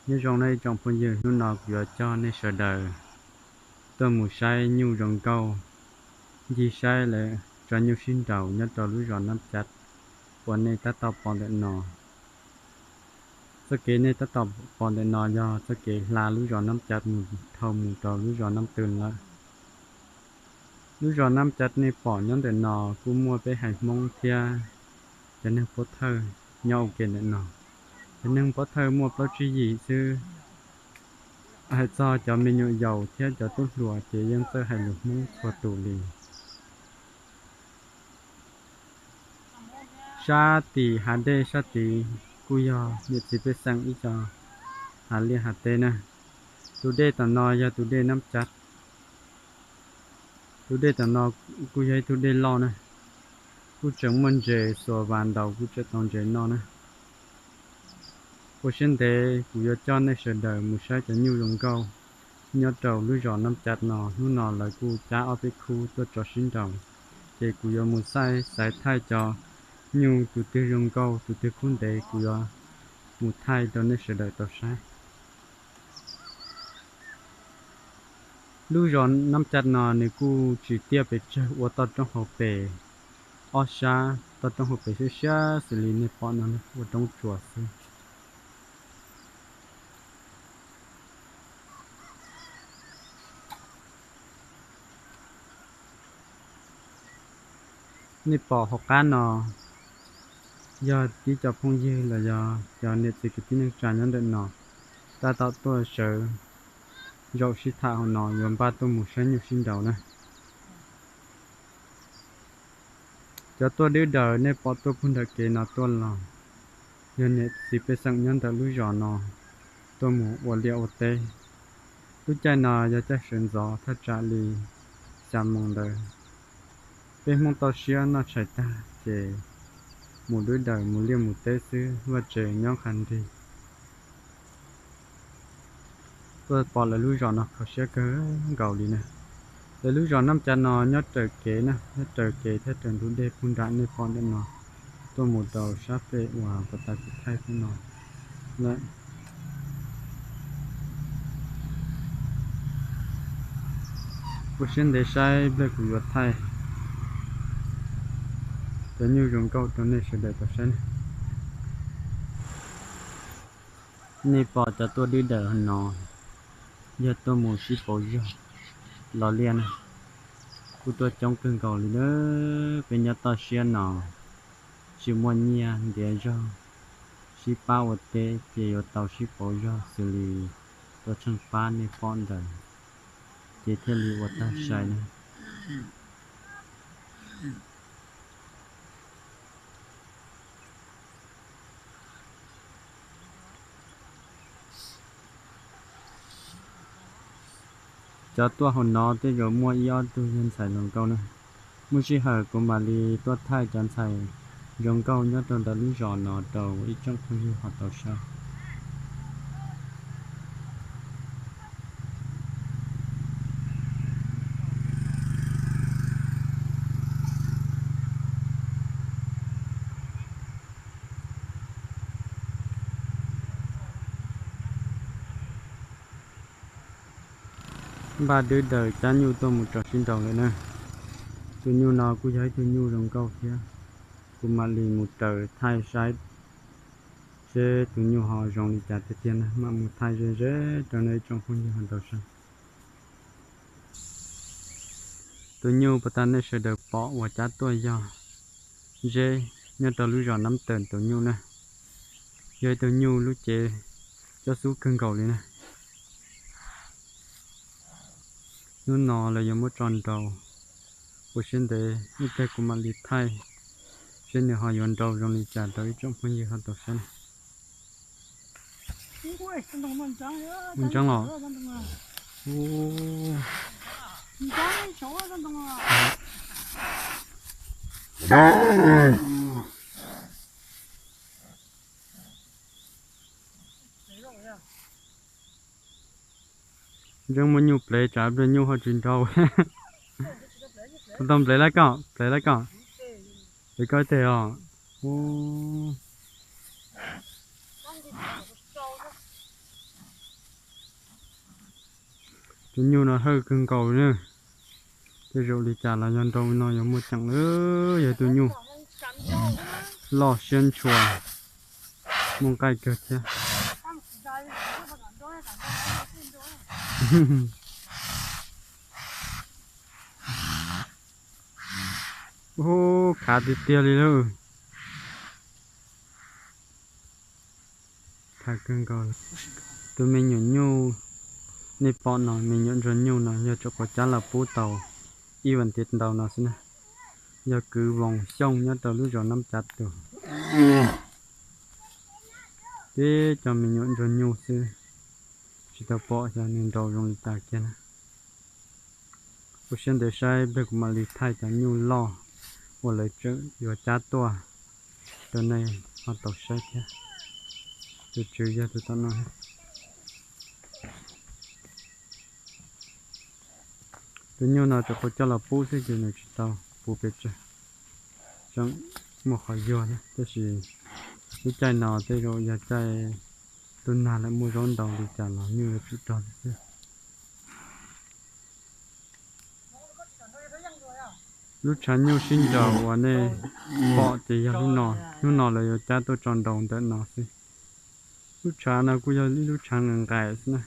Nyob zoo nawb ib tsoom phooj ywg, hnub no kuv yuav coj nej sawv daws tuaj mus saib nyuj zoo nkauj, ncig saib lawv tso nyuj sib nraus nyob rau lub zos Nab Cav uas nej tab tom pom ntawm no. Txoj kev nej tab tom pom ntawm no yog txoj kev hla lub zos Nab Cav mus dhau mus rau lub zos Nab Tw lawm. Lub zos Nab Cav nej pom nyob ntawm no kuj muaj peb haiv Hmoob thiab cov neeg Pob Thawj nyob ua ke ntawm no. Cov neeg Pob Thawj muaj plaub tsib yim xwb. Hais txog cov me nyuam yaus thiab cov tub hluas ces yeej txawj hais lus Hmoob txhua tus li. Sab tim hav dej sab tid kuj yog niam txiv pej xeem ib co hav liaj hav teb na. Tus dej tom no yog tus dej Nab Cav. Tus dej tom no kuj yog ib tug dej loj na, kuj tseem muaj ntses xuas vas ntaus kuj tseem tau ntses noj na. Ua siab ntev kuv yuav coj nej sawv daws mus saib cov nyuj zoo nkauj nyob rau lub zos Nab Cav no. Hnub no lawv kuj cab ob peb khub tuaj tso sib nraus, ces kuv yuav mus xaiv thaij cov nyuj tus twg zoo nkauj tus twg khub ntev kuv yuav mus thaij rau nej sawv daws tau saib. Lub zos Nab Cav no nws kuj tsis tiaj pes tsawg, ua toj roob hauv pes ob sab, toj roob hauv pes siab siab xws li nej pom no ua roob tsuas xwb. Nej pom hauv qab no yog tib co phooj ywg los yog cov niam txiv kwv tij neej tsa nyob ntawm no tab tom tuaj sawv zaum sib tham hauv no yuav npaj tuaj mus saib nyuj sib nraus na. Cov tuaj dwb daws nej pom tuaj puag nram kev no tuaj los yog niam txiv pej xeem nyob ntawm lub zos no tuaj mus ua liaj ua teb. Lub caij no yog caij sawv ntxov thaj tsam li xya moos ntawd. Peb Hmoob toj siab noj tshais tag ces mus dwb daws mus liaj mus teb xwb, vaj tsev nyob qhov nrig. Tuaj pom lawv lub zos no kho siab kawg nkaus li na. Lawv lub zos Nab Cav no nyob raws kev na, nyob raws kev thiab raws ntug dej puag nram nej pom ntawm no tuaj mus rau sab pem uas puag ta kuv thaij pem no lawm. Ua siab ntev saib nplej kuv yuav thaij cov nyuj zoo nkauj rau nej sawv daws tau saib na. Nej pom cov tuaj dwb daws no yog tuaj mus sib pauv zog los liaj na. Kuj tuaj coob kawg nkaus li na. Peb nyob toj siab no tsis muaj nyiaj ntiav zog sib pab ua teb ces yuav tau sib pauv zog xws li tuaj tsheej pab nej pom ntawd ces thiaj li ua tag sai na. Cov tuaj hauv no tej zaum muaj ib ob tug yog ntxhais hluas nkauj na. Muaj sij hawm kuv mam li tuaj thaij cov ntxhais zoo nkauj nyob rau ntawm lub zos no rau ib tsoom phooj ywg ho tau saib. Npaj dwb daws cab nyuj tuaj mus tso sib nraus lawm na. Tus nyuj no kuj yog ib tug nyuj zoo nkauj thiab. Kuv mam li mus raws thaij saib seb tus nyuj ho zoo li cas tiag tiag na, mam mus thaij ze ze rau nej ib tsoom phooj ywg ho tau saib. Tus nyuj puag ta nej sawv daws pom uas cab tuaj yog Zeb nyob rau lub zos Nab Taws tus nyuj na. Yog ib tug nyuj lub cev cob xub kawg nkaus li na. Hnub no lawv yuav muab tso nraus, ua siab ntev ib pliag kuv mam li thaij seb nws ho yuav nraus zoo li cas rau ib tsoom phooj ywg ho tau saib na. Mus ntseeb los. Ntseeb muaj nyuj plev tsam pliag nyuj ho tsis nraus. Tau plev lawm koj, plev lawm koj. Plev koj ib teg os. Ub. Tus nyuj no hawj kawg nkaus na. Tej zaum li cas los yog nrau no yuav muaj ceem lawm, yog tus nyuj loj siab ntshua, muaj nqaij kawg thiab. Ub, khav tiag tiag li lauj. Khav kawg nkaus. Tus me nyuam nyuj nej pom no, me nyuam ntsuag nyuj no yog tsuas quav cab los pub tau ib vas thiv ntau no xwb na. Yog kwv Voos Xyooj nyob rau lub zos Nab Cav Tus. Tib cov me nyuam ntsuag nyuj xwb, tsis tau pom xyov nws nrau zoo li cas kiag na. Ua siab ntev saib pliag kuv mam li thaij cov nyuj loj uas lawv tseem yuav cab tuaj rau nej ho tau saib thiab. Tus tswv yog tus tom no. Tus nyuj no tsuas quav cab los pub xwb ces nws tsis tau puv pes tsawg, tseem muaj qhov yuag thiab, tab sis lub caij no tej zaum yog caij lub nag lawm muaj zaub ntau li cas los nyuj yuav tsum rog xwb. Lub tshav nyuj sib nraus uas nej pom ces yog lub no, hnub no lawv yuav cab tuaj tso nraus ntawm no xwb. Lub tshav no kuj yog ib lub tshav nqaim nqaim xwb na.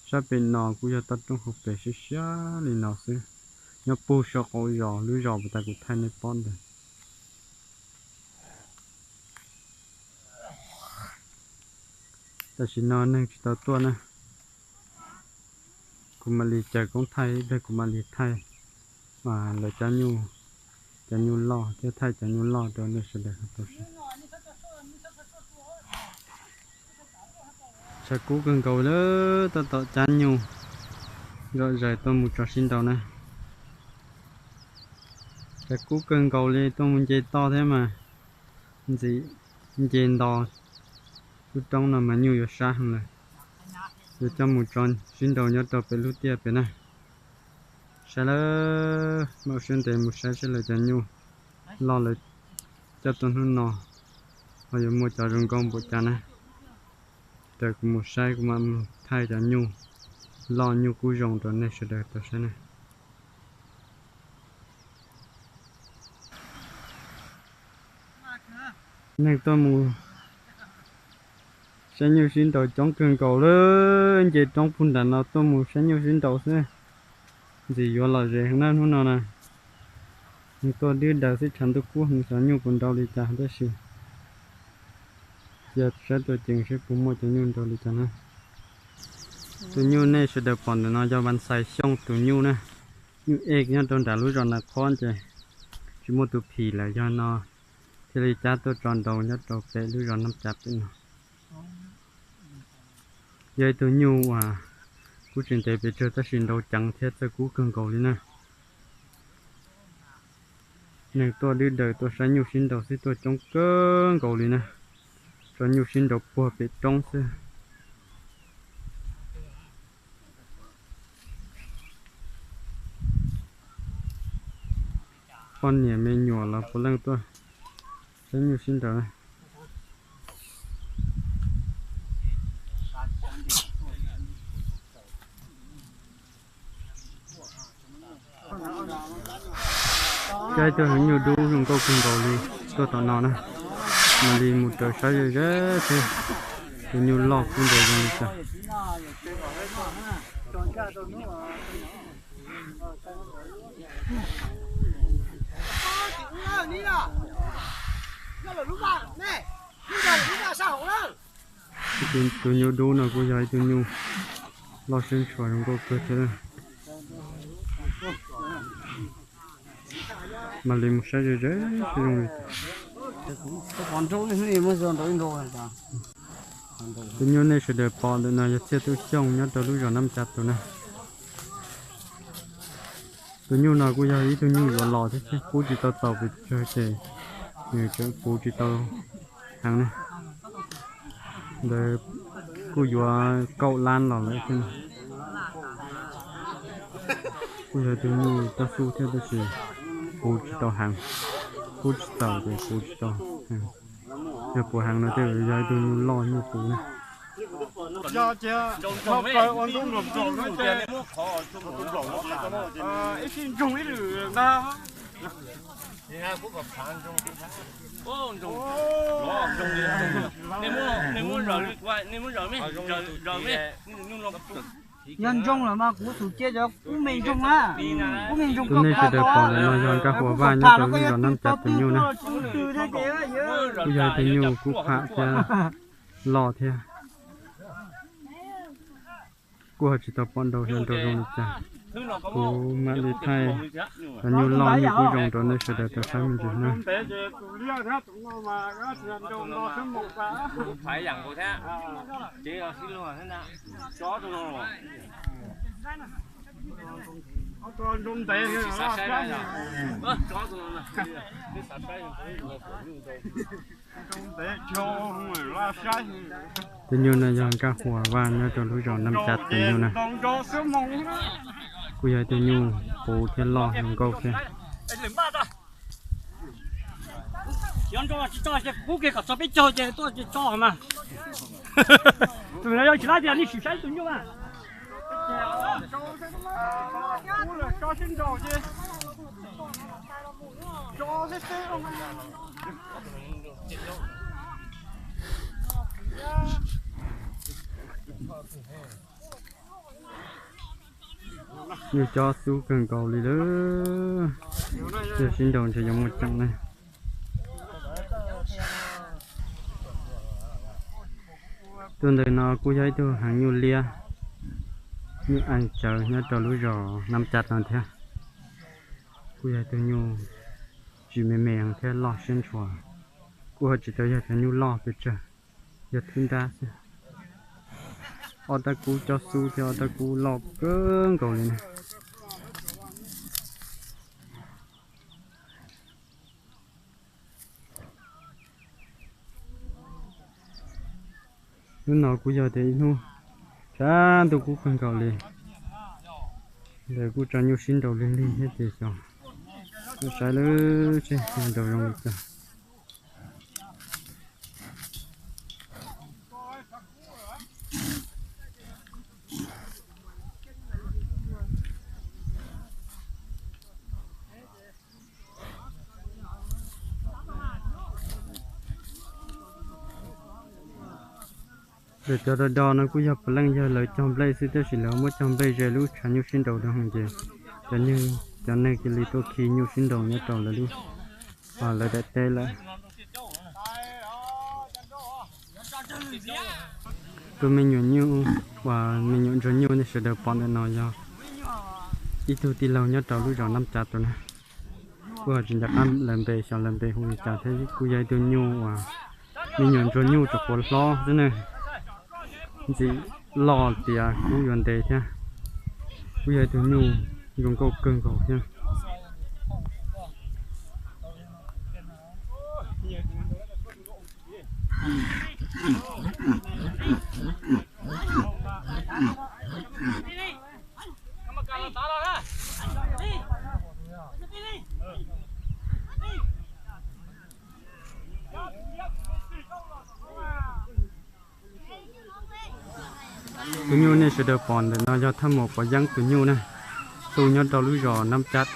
Sab pem no kuj yog toj roob hauv pes siab siab li no xwb, nyob puag saum qaum zos, lub zos puag ta kuv thaij nej pom ntawd. Tam sim no neeg tsis tau tuaj na. Kuv mam li caw koob thaij ib pliag, kuv mam li thaij lawv cov nyuj, cov nyuj loj thiab thaij cov nyuj loj rau nej sawv daws tau saib. Tshav kub kawg nkaus lawm, tab tom cab nyuj zom zaws tuaj mus tso sib ntaus na. Tshav kub kawg nkaus li, tuaj mus nce toj thiab mas ntxim nce nto. Lub roob no mas nyuj yuav sab heev lawm. Yuav coj mus tso sib nraus nyob rau pem lub tiaj pem na. Saib lawm, mam ua siab ntev mus saib seb lawv cov nyuj loj lawv coj tuaj hnub no ho yuav muaj cov zoo nkauj npaum cas na. Raws kuv mus saib, kuv mam mus thaij cov nyuj loj nyuj kub zoo rau nej sawv daws tau saib na. Neeg tuaj mus saib nyuj sib nraus coob kawg nkaus lawm, nce roob puag nram no tuaj mus saib nyuj sib nraus xwb. Ntxim yuav lom zem heev na hnub no na. Neeg tuaj dwb daws xwb, tshav ntuj kub heev xyov nyuj puas nrau li cas tab sis cia saib tuaj ceev seb puas muaj cov nyuj nrau li cas na. Tus nyuj nej sawv daws pom ntawm no yog Vas Xais Xyooj tus nyuj na. Nyuj ej nyob rau nram lub zos Nas Khob ces tsis muaj tus phim lawm, yog no thiaj li cab tuaj tso nraus nyob rau pem lub zos Nab Cav pem no. Yog ib tug nyuj uas kuj tsis ntev pes tsawg tab sis nrau ceev thiab txawj kub kawg nkaus li na. Neeg tuaj dwb daws tuaj saib nyuj sib nraus xwb tuaj coob kawg nkaus li na. Tso nyuj sib nraus puag pem roob xwb. Poj niam me nyuam los puav leej tuaj saib nyuj sib nraus na. Saib tus heev nyuj dub zoo nkauj kawg nkaus li tuaj tom no na. Mam li mus raws saib ze ze seb tus nyuj loj kub nrau zoo li cas. Tus nyuj dub no kuj yog ib tug nyuj loj siab ntshua zoo nkauj kawg thiab. Mam li mus saib ze ze seb zoo li cas. Tus nyuj nej sawv daws pom ntawm no yog Txhiaj Tub Xyooj nyob rau lub zos Nab Cav Tus na. Tus nyuj no kuj yog ib tug nyuj yuav los thiab, pub tsis tau taus pes tsawg ces nws tseem puv tsis tau heev na. Ntawd kuj yuav kaum lab los lawm thiab. Kuj yog tus nyuj taj xub thiab tab sis puv tsis tau heev, pub tsis taus ces puv tsis tau heev. Yog puv heev no tej zaum yog ib tug nyuj loj nyuj puv na. Yog tias tau plaws ua ntub nplaum nplaum no ces ib sij ntsoog ib lwm ntag. Yog ntsoog lawm mas kuv tus cia cov kub me ntsoog na. Kub me ntsoog. Tus nej sawv daws pom ntawm no yog Nkaj Huas Vaj nyob rau lub zos Nab Cav tus nyuj na. Kuj yog ib tug nyuj kub pham thiab loj thiab. Kuj ho tsis tau pom ntau xyov nraus zoo li cas. Kuv mam li thaij cov nyuj loj nyuj kub zoo rau nej sawv daws tau saib me ntsis na. Tus nyuj no yog Nkaj Huas Vaj nyob rau lub zos Nab Cav tus nyuj na. Kuj yog ib tug nyuj puv thiab loj zoo nkauj thiab. Tus no yog tsis lab tias nej sim saib tus nyuj mas. Nyuj cob xub kawg nkaus li lawm. Yog sib nraus ntshe yuav muaj ceem na. Tus ntawm no kuj yog ib tug heev nyuj liab, nyuj ees tsawv nyob rau lub zos Nab Cav no thiab. Kuj yog ib tug nyuj tsis me me thiab loj siab ntshua. Kuj ho tsis tau yog cov nyuj loj pes tsawg, yog thwb nrab xwb. Ob rab kub cob xub thiab ob rab kub loj kawg nkaus li na. Hnub no kuj yog tias ib hnub sab ntuj kub kawg nkaus li, lawv kuj tso nyuj sib nraus lig lig thiab ces xyov, saib lawv seb nraus zoo li cas. Lawv cov do do no kuj yog puav leej yog lawv cog nplej xwb, tab sis lawv muab cog nplej ze lub tshav nyuj sib nraus rau hauv ces cov neeg, cov neeg cia li tuaj khi nyuj sib nraus nyob rau lawv lub, lawv daim teb lawm. Tus me nyuam nyuj uas me nyuam ntsuag nyuj nej sawv daws pom ntawm no yog ib tug tij laug nyob rau lub zos Nab Cav tus na. Kuj ho tsis nco qab lawv npe, xyov lawv npe hu li cas thiab. Kuj yog ib tug nyuj uas me nyuam ntsuag nyuj tsuas quav hlob xwb ne, ntxim loj tias kub yuav ntev thiab. Kuj yog ib tug nyuj zoo nkauj kawg nkaus thiab. Tus nyuj nej sawv daws pom ntawm no yog thaj maum pov yeeb tus nyuj na, tu nyob rau lub zos Nab Cab,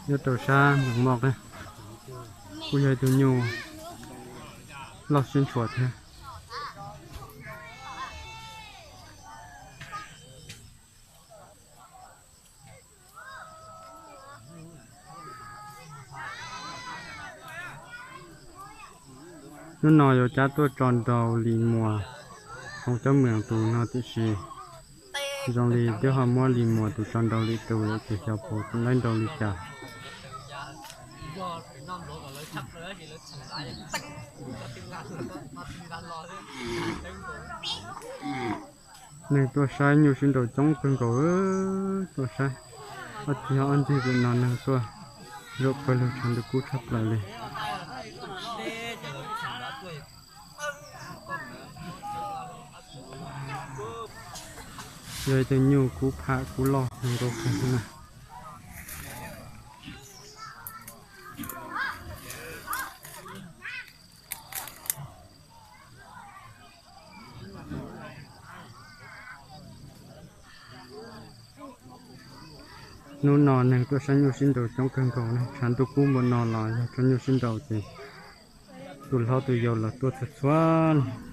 nyob rau sab Moos Moj na. Kuj yog ib tug nyuj loj siab ntshua thiab. Hnub no yuav cab tuaj tso nraus Lis Muas Hmoob Cab Mweem tus no tiam sis zoo li twb ho muab Lis Muas tus tso nraus li tus lawm ces xyov puas laib nraus li cas. Neeg tuaj saib nyuj sib nraus coob kawg nkaus, tuaj saib ob txhia ob ncig pem no neeg tuaj zaum pawg lug tshav ntuj kub tshaj plaws li. Yog ib tug nyuj kub pham kub loj kawg nkaus na. Hnub no neeg tuaj saib nyuj sib nraus coob kawg nkaus na, tshav ntuj kub npaum no los yog saib nyuj sib nraus ces tus hlob tus yau los tuaj txhua txhua.